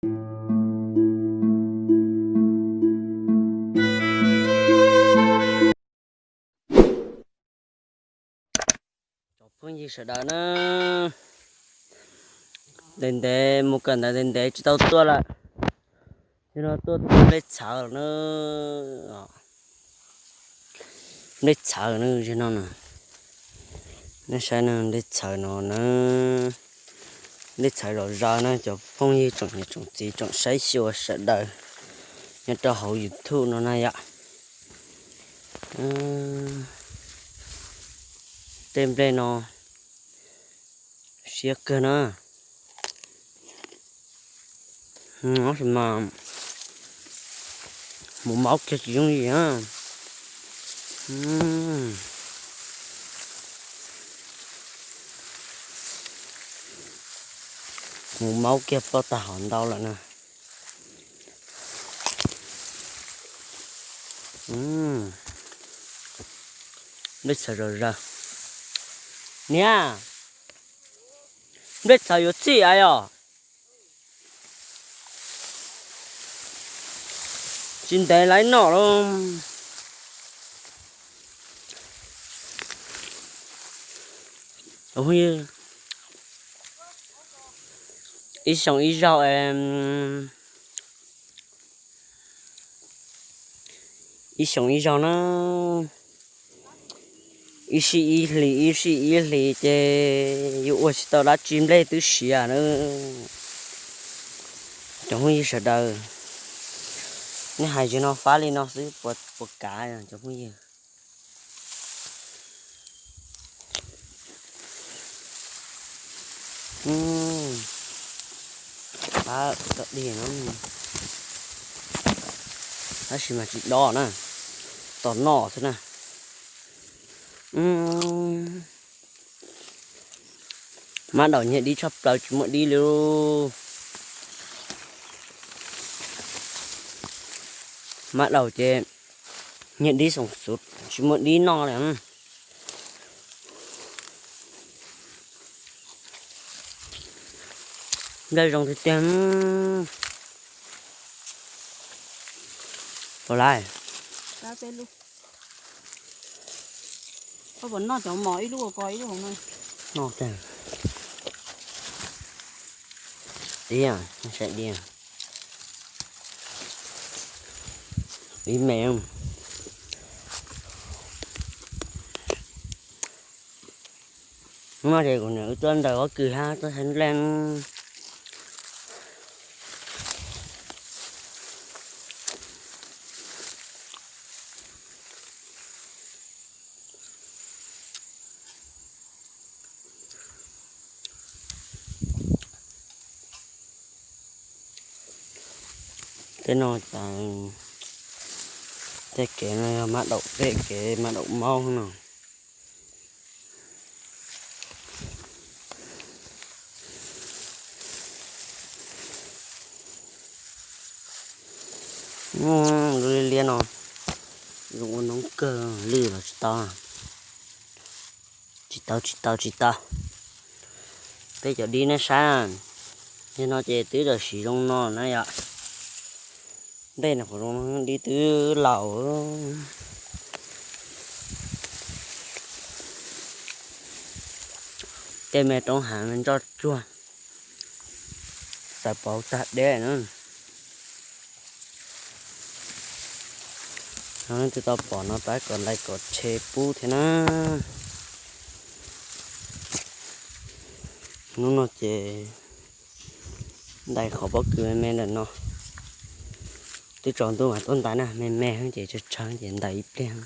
Cov phooj ywg sawv daws na, ntev ntev mus kawm ntawv ntev ntev tsis tau tuaj lawm, yog no tuaj tua nplej txhawv na. Nplej txhawv na, no na, nej saib no, nplej txhawv no na, nplej txhawv zom zaws na, cov phooj ywg tsoom niam tsoom txiv tsoom saib xyuas sawv daws nyob rau hauv YouTube no na yom. Tej nplej no siab kawg na. Tab sis mas mus maub kiag tsis yooj yim na. Mus maub kiag ploj tag hauv ntau lawm na. Nplej txhawv zom zaws. Niam, nplej txhawv yuav txhij a yom? Tsis ntev lawv noj lawm. Ib xyoo ib zaug, ib xyoo ib zaug na, ib sij ib hlis ib sij ib hlis ces yuav ua tsis tau dab tsi, nplej twb siav na. Cov phooj ywg sawv daws, nej hais tsis no fab li no xwb puas kav cov phooj ywg? Pab tau dig no, tab sis mas tsis dob na, tos noj xwb na. Mab daum nyiag dib tshaj plaws tsis muaj dib li. Mab daum ces nyiag dib xoom xuv tsis muaj dib noj li. Nplej zoo tiag tiag. Puas lais? Koj puas noj cov mos ib lub ua ko ib lub hauv no? Noj tiag. Diam, saib diam. Ib me. Hnub no ces kuv niam wb tuaj ntaus pob kws hab tuaj saib nplej. Tej no, tej kev no yog mab daum, tej kev mab daum maub no. Li liab no, zoo ua noob kawg, lwj los tsis tau. Tsis tau, tsis tau, tsis tau. Peb cov dib nej saib, yog no ces twb tau siv zoo no na yom. Nplej no qhov zoo no dib twb laus. Tej me roob hav me ntsoj tsuag, txawm pov tag deb na. Leej twg tau pom no pab kom like kom share pub thiab na. Hnub no ces ntais qhov pob kws me me ntawm no, twb tsaus ntuj mas tuaj ntais na, me me ces tsawg tsawg ces ntais ib pliag.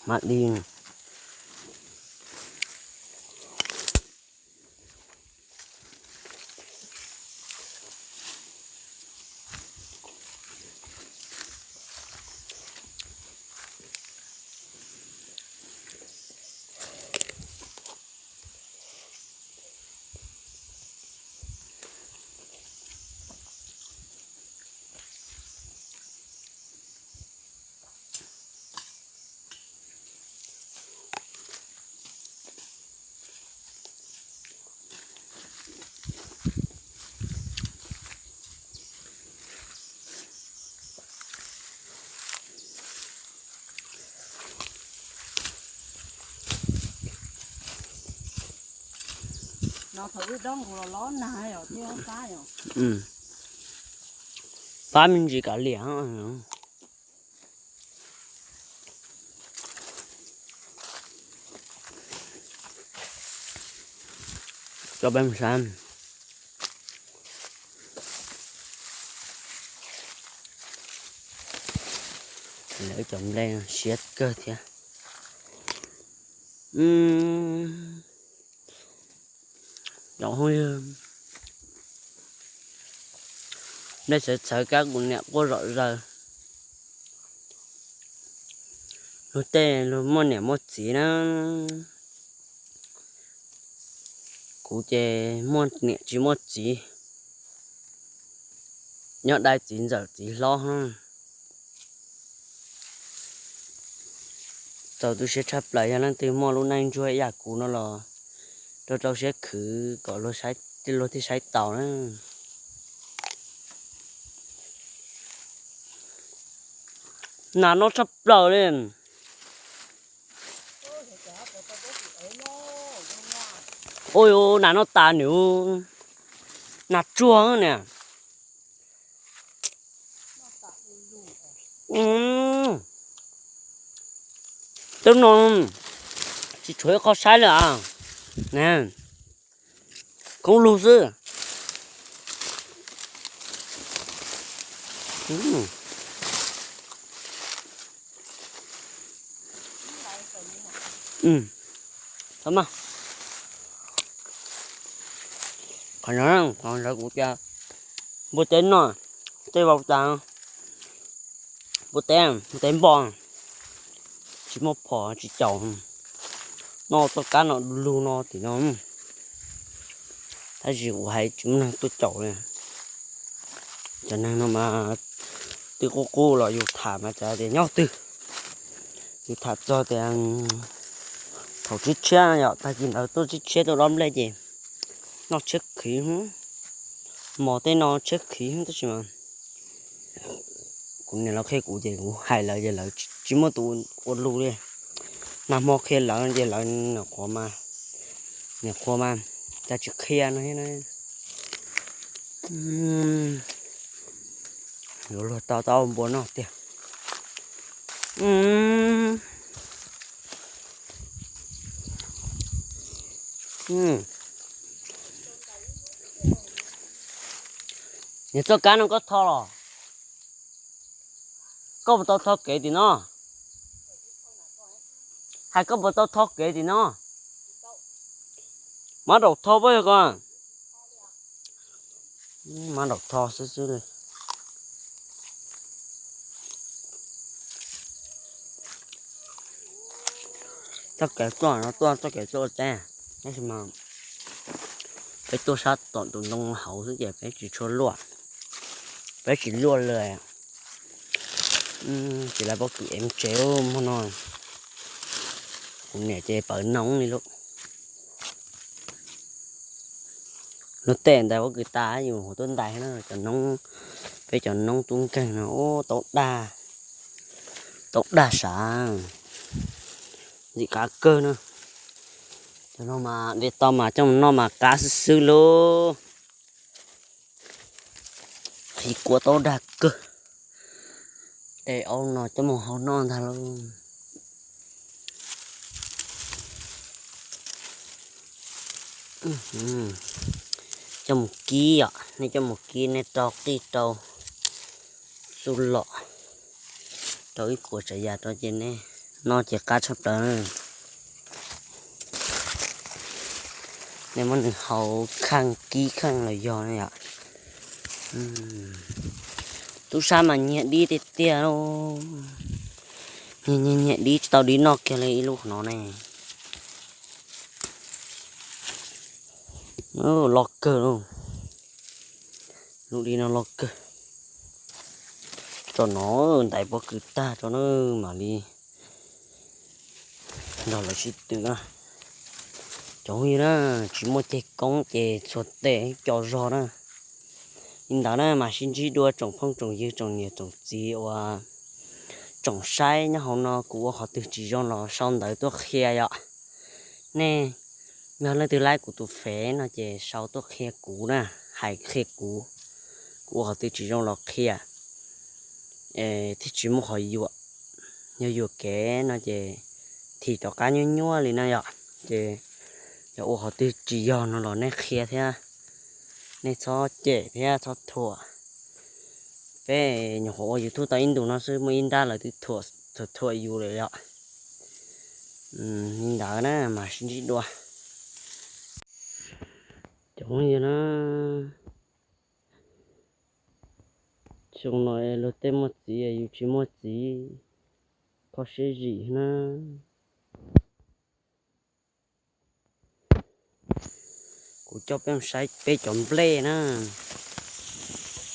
Mab dib. No thaum wb dob nkaus los los nag yom, thiab fab yom. Fab me ntsis kav liam. Cov peb mus saib. Lawv cov nplej siab kawg thiab. Cov phooj ywg, nplej txhawv txhawv kab kuv niam quaj zom zaws. Luag tej luag muaj niam muaj txiv na, kuv ces muaj niam tsis muaj txiv, nyob dai txiv ntxawm txiv hlob. Txaus tu siab tshaj plaws, yog leej twg muaj lub neej ntsuag ib yam kuv no los rau rau siab khwv kom luag thiaj saib taus na. Nas no tshaj plaws li. Ua, nas no tas nws, nas tsuag niam. Twb no tsis tshuav ib qho saib lawm a. Khoob lug xwb. Qhov no, qhov ntawd kuv cia npua teb noj, tej vau tas, npua teb, npua teb npoj, tsis muaj phom tsis caum, noj txoj kab no du lug no tim no. Tab sis kuv hais tsis muaj neeg tuaj caum li. Cov neeg no mas twb qub qub los yus tham mas xav tias nyob twg, yus tham txog tias thaum tshiab tshiab yom, tag kis ntawd tuaj tshiab tshiab tuaj dob nplej ces noj tshiab khiv, mos tej no tshiab khiv tab sis mas kuv niam lawv qhia kuv ces kuv hais lawv ces lawv tsis muaj tus ua lus li. Nag hmo qhia lawv ces lawv niam qhuav mas, niam qhuav mas cas tsis qhia no thiab. Yuav luag tau tau npua noj tiag. Niag txoj kab no koj tho los? Koj puas tau tho kev tim no? Hais koj puas tau tho kev tim no? Mab daum tho pab yog ko. Mab daum tho xwb xwb li. Txoj kev tuaj no tuaj txoj kev tuaj ua teb, tab sis mas peb tuaj sab tom tus ntoo hauv xwb ces peb tsis tshua luaj, peb tsis luaj li. Tsis lawv pob kws ev tsev hmo no, kuv niam ces pawv noob li lauj. Luag tej ntais pob kws tas yus hauv tuaj ntais na, cov noob, peb cov noob tub nkeeg no tau dag, tau dag sav, ntxim qab kawg na. Cov no mas de tau mas coj mus noj mas qab xwb xwb lauj. Qhib kuab tau dag kawg. Tej aub no coj mus hau noj ntag lauj. Coj mus kib yom, nej coj mus kib nej rau qij rau xub lom, rau ib puas tsav yam rau ces nej noj ces qab tshaj plaws. Nej muab nws hau kheej kib kheej los yog na yom. Tub sab mas nyiam dib tiag tiag lauj. Nyiam dib tsis tau dib noj kiag li ib lub qhov no ne. Loj kawg lauj. Lub dib no loj kawg. Tso no, ntais pob kws tag tso na, mam li nrog lawv sib tw na. Cov phooj ywg na, tsis muaj ceg koob ces txhua tes co zog na. Li ntawd na mas sib ntsib dua tsoom phooj tsoom ywg tsoom niam tsoom txiv uas tsoom saib nyob hauv no, kuv ua qhov twg tsis zoo los sau ntawv tuaj qhia yom. Nej Yog leej twg laib kuv tus fev no ces sau tuaj qhia kuv na, hais qhia kuv, kuv ua qhov twg tsis zoo los qhia, thiaj tsis muaj qhov yuam. Yog yuam kev no ces thim tom qab nyuaj nyuaj li no yom, ces yog ua qhov twg tsis yog no los nej qhia thiab, nej txhob cem thiab txhob thuam. Peb nyuam qhuav ua YouTube tau ib ntus no xwb muaj ib nrab lawv twb thuam, thuam yus lawm yom. Li ntawd na mas sib ntsib dua. Cov phooj ywg na, xyoo no luag tej muaj txiv yus tsis muaj txiv, kho siab zim na. Kuv coj peb saib peb cov nplej na,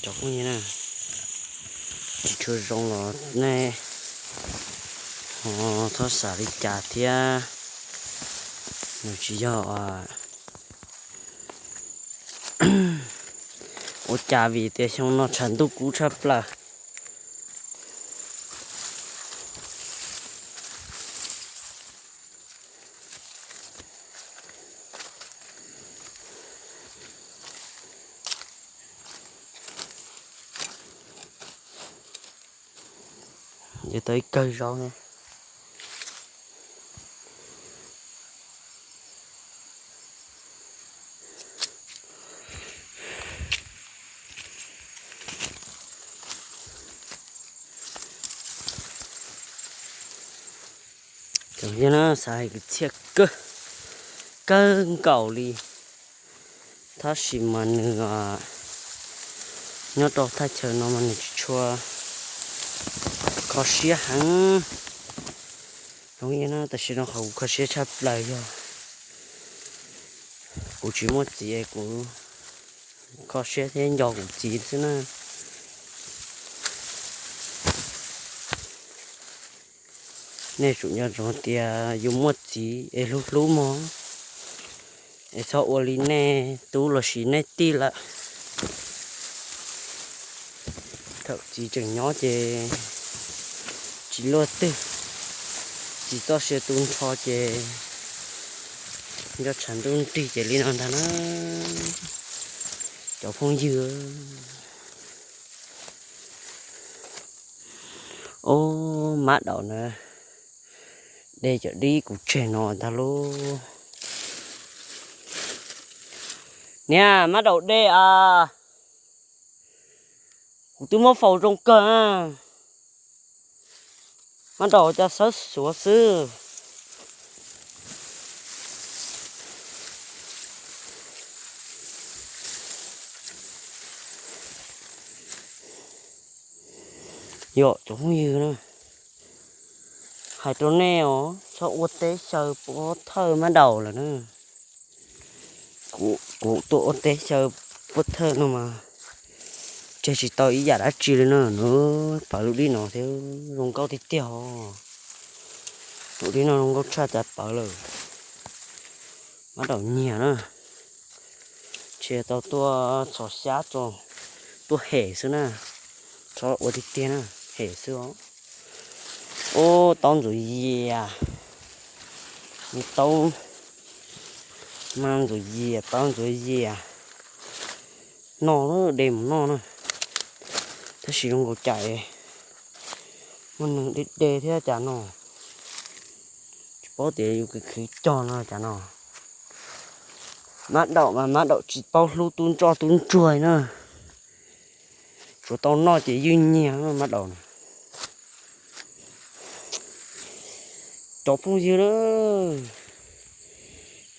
cov phooj ywg na, tsis tshua zoo los nej ho txhob xav li cas thiab. Nws tsis yog ua cas vim tias xyoo no tshav ntuj kub tshaj plaws. Yuav tau ib kawg zaub ne. Cov yog no xav hais kwv txhiaj kawg, kawg nkaus li. Tab sis mas nws nyob rau thaj chaw no mas nws tsis tshua kho siab heev. Tam sim no qhov kuv kho siab tshaj plaws yog kuv tsis muaj txiv, kuv kho siab thiab nco kuv txiv xwb na. Nej tsum nco ntsoov tias yus muaj txiv es hlub hlub mog, es txhob ua li nej tub los sis nej tij lawm. Thaum txiv tseem nyob ces tsis luaj twg, txiv txoj sia tu nrho ces nco tshav ntuj nrig ces li no ntag na, cov phooj ywg. Ob, mab daum na, de cov dib kuv tseg no ntag lauj. Niam, mab daum de as, kuv twb muab faus zoo kawg. Mab daum cas sawv xuav xwb. Yog cov phooj ywg na, hais rau nej os, txhob ua teb xyaw puab thawj mab daum lawm na. Kuv tuaj ua teb xyaw puab thawj no mas tseg tsis tau ib yam dab tsi li na. Nws pawv lub dib no thiab zoo nkauj tiag tiag os. Lub dib no zoo nkauj tshaj cas pawv lawm. Mab daum nyiag na, tsis tau tuaj txhos xyab, tuaj hem xwb na, txhob ua tiag tiag na, hem xwb os. Ub, taub ntxuav yias, taub, mab ntxuav yias, taub ntxuav yias, noj, de mus noj na. Tab sis zoo nkaus cas muaj neeg de de thiab cas no, tsis paub tias yus khwv khwv cog no cas no. Mab daum mas mab daum tsis paub hlub tub ntsoj tub ntsuag na, tsuas tau noj ces ywj nyiag mab daum na. Cov phooj ywg na,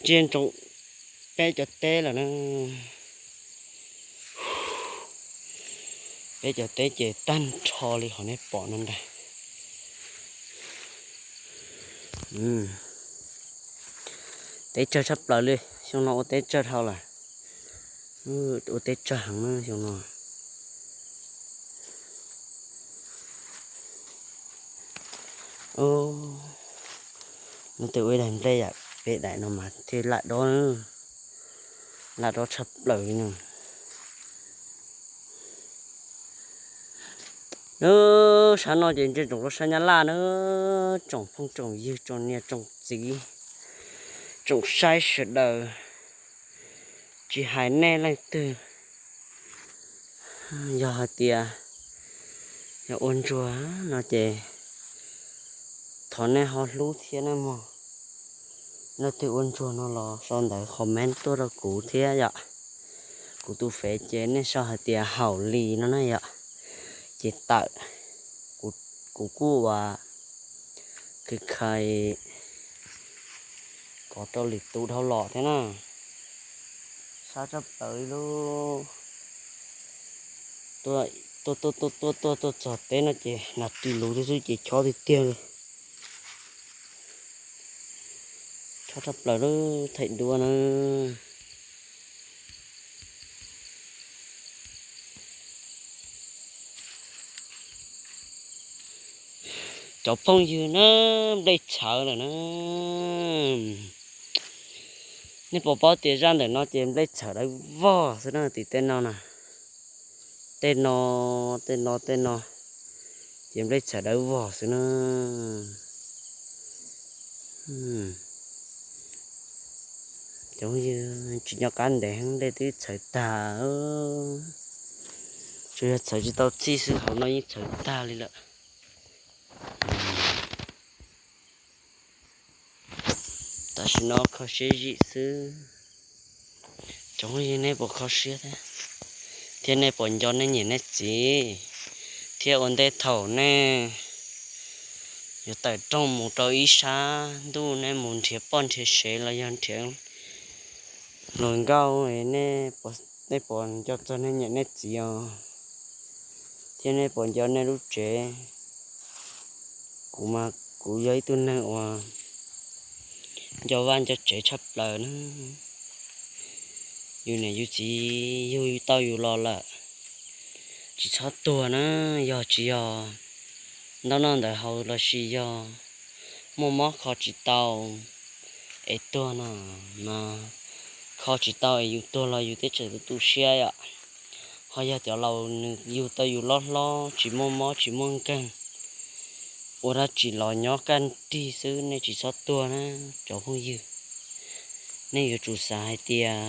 ntsia ntsoov peb cov teb lawm na. Peb cov teb ces tag nrho li qhov nej pom no ntag. Teb tsawg tshaj plaws li, xyoo no ua teb tsawg dhau lawm. Ua teb tsawg heev na xyoo no. Nws twb ua ib daim nplej yam peb daim no mas thiaj laj dob, laj dob tshaj plaws li na. Nws sab no ces ntsia ntsoov rau sab Nyab Laj na, tsoom phooj tsoom ywg tsoom niam tsoom txiv, Tsoom saib sawv daws, tsis hais nej leej twg, yog hais tias yog ua ntsuag no ces thov nej ho hlub thiab nawb mog. Leej twg ua ntsuag no los sau ntawv comment tuaj rau kuv thiab yom. Kuv tus fev ces nej sau hais tias Haum Lis no na yom, ces tawm. Kuv kuj ua kis khai kom rau lwm tus dhau los thiab na. Sab tshaj plaws li lub, tuaj tuaj tuaj tuaj tuaj txog teb no ces nas ris luv thiab xwb ces chob tiag tiag li. Chob tshaj plaws lub thaij duab na. Cov phooj ywg na, nplej txhawv lawm na. Nej puas paub tias zaj ntawm no ces nplej txhawv dawb vog xwb na, tim tej no na. Tej no, tej no, tej no ces nplej txhawv dawb vog xwb na. Cov phooj ywg, tsis nco qab ntev heev nplej twb txhawv tag. Tsuas yog txhawv tsis tau txij xwb, hauv no yeej txhawv tag li lawm. Tam sim no kho siab zim xwb. Cov phooj ywg, nej puas kho siab thiab? Thiab nej puas nco nej niam nej txiv? Thiab ua ntej thaum nej yuav tawm rooj mus rau ib sab ntuj, nej mus nrhiav poj nrhiav sev los yog nrhiav hluas nkauj, nej puas nco txog nej niam nej txiv os? Thiab nej puas nco nej lub tsev? Kuv mas kuv yog ib tug neeg uas nco vaj nco tsev tshaj plaws na. Yus niam yus txiv yug tau yus los lawm, tsis txhob tuag na. Yog tsis yog ntaub noj ntawv haus lossis yog muaj mob kho tsis tau es tuag no mas, kho tsis tau es yus tuag los yus teb tseem tu tu siab yom. Ho yog cov laus nws yug tau yus loj hlob tsis muaj mob tsis muaj nkeeg, ua dab tsi los nyob kaj nrig xwb, nej tsis txhob tuag na cov phooj ywg. Nej yuav tsum xav hais tias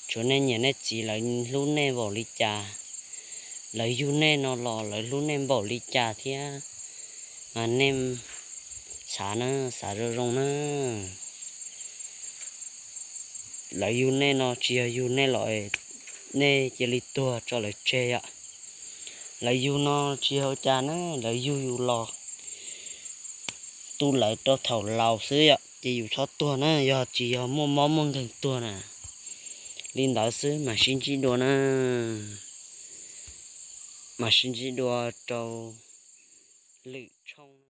tshuav nej niam nej txiv lawv hlub nej npaum li cas, lawv yug nej no los lawv hlub nej npaum li cas thiab. Mas nej xav na, xav zoo zoo na. Lawv yug nej no tsis yog yug nej los nej cia li tuag tso lawv tseg yom. Lawv yug no tsis yog ua cas na, lawv yug yus los tu lawv rau thaum laus xwb yom, ces yus txhob tuag na, yog tsis yog muaj mob muaj nkeeg tuag na. Li ntawd xwb, mam sib ntsib dua na. Mam sib ntsib dua rau lwm tsho.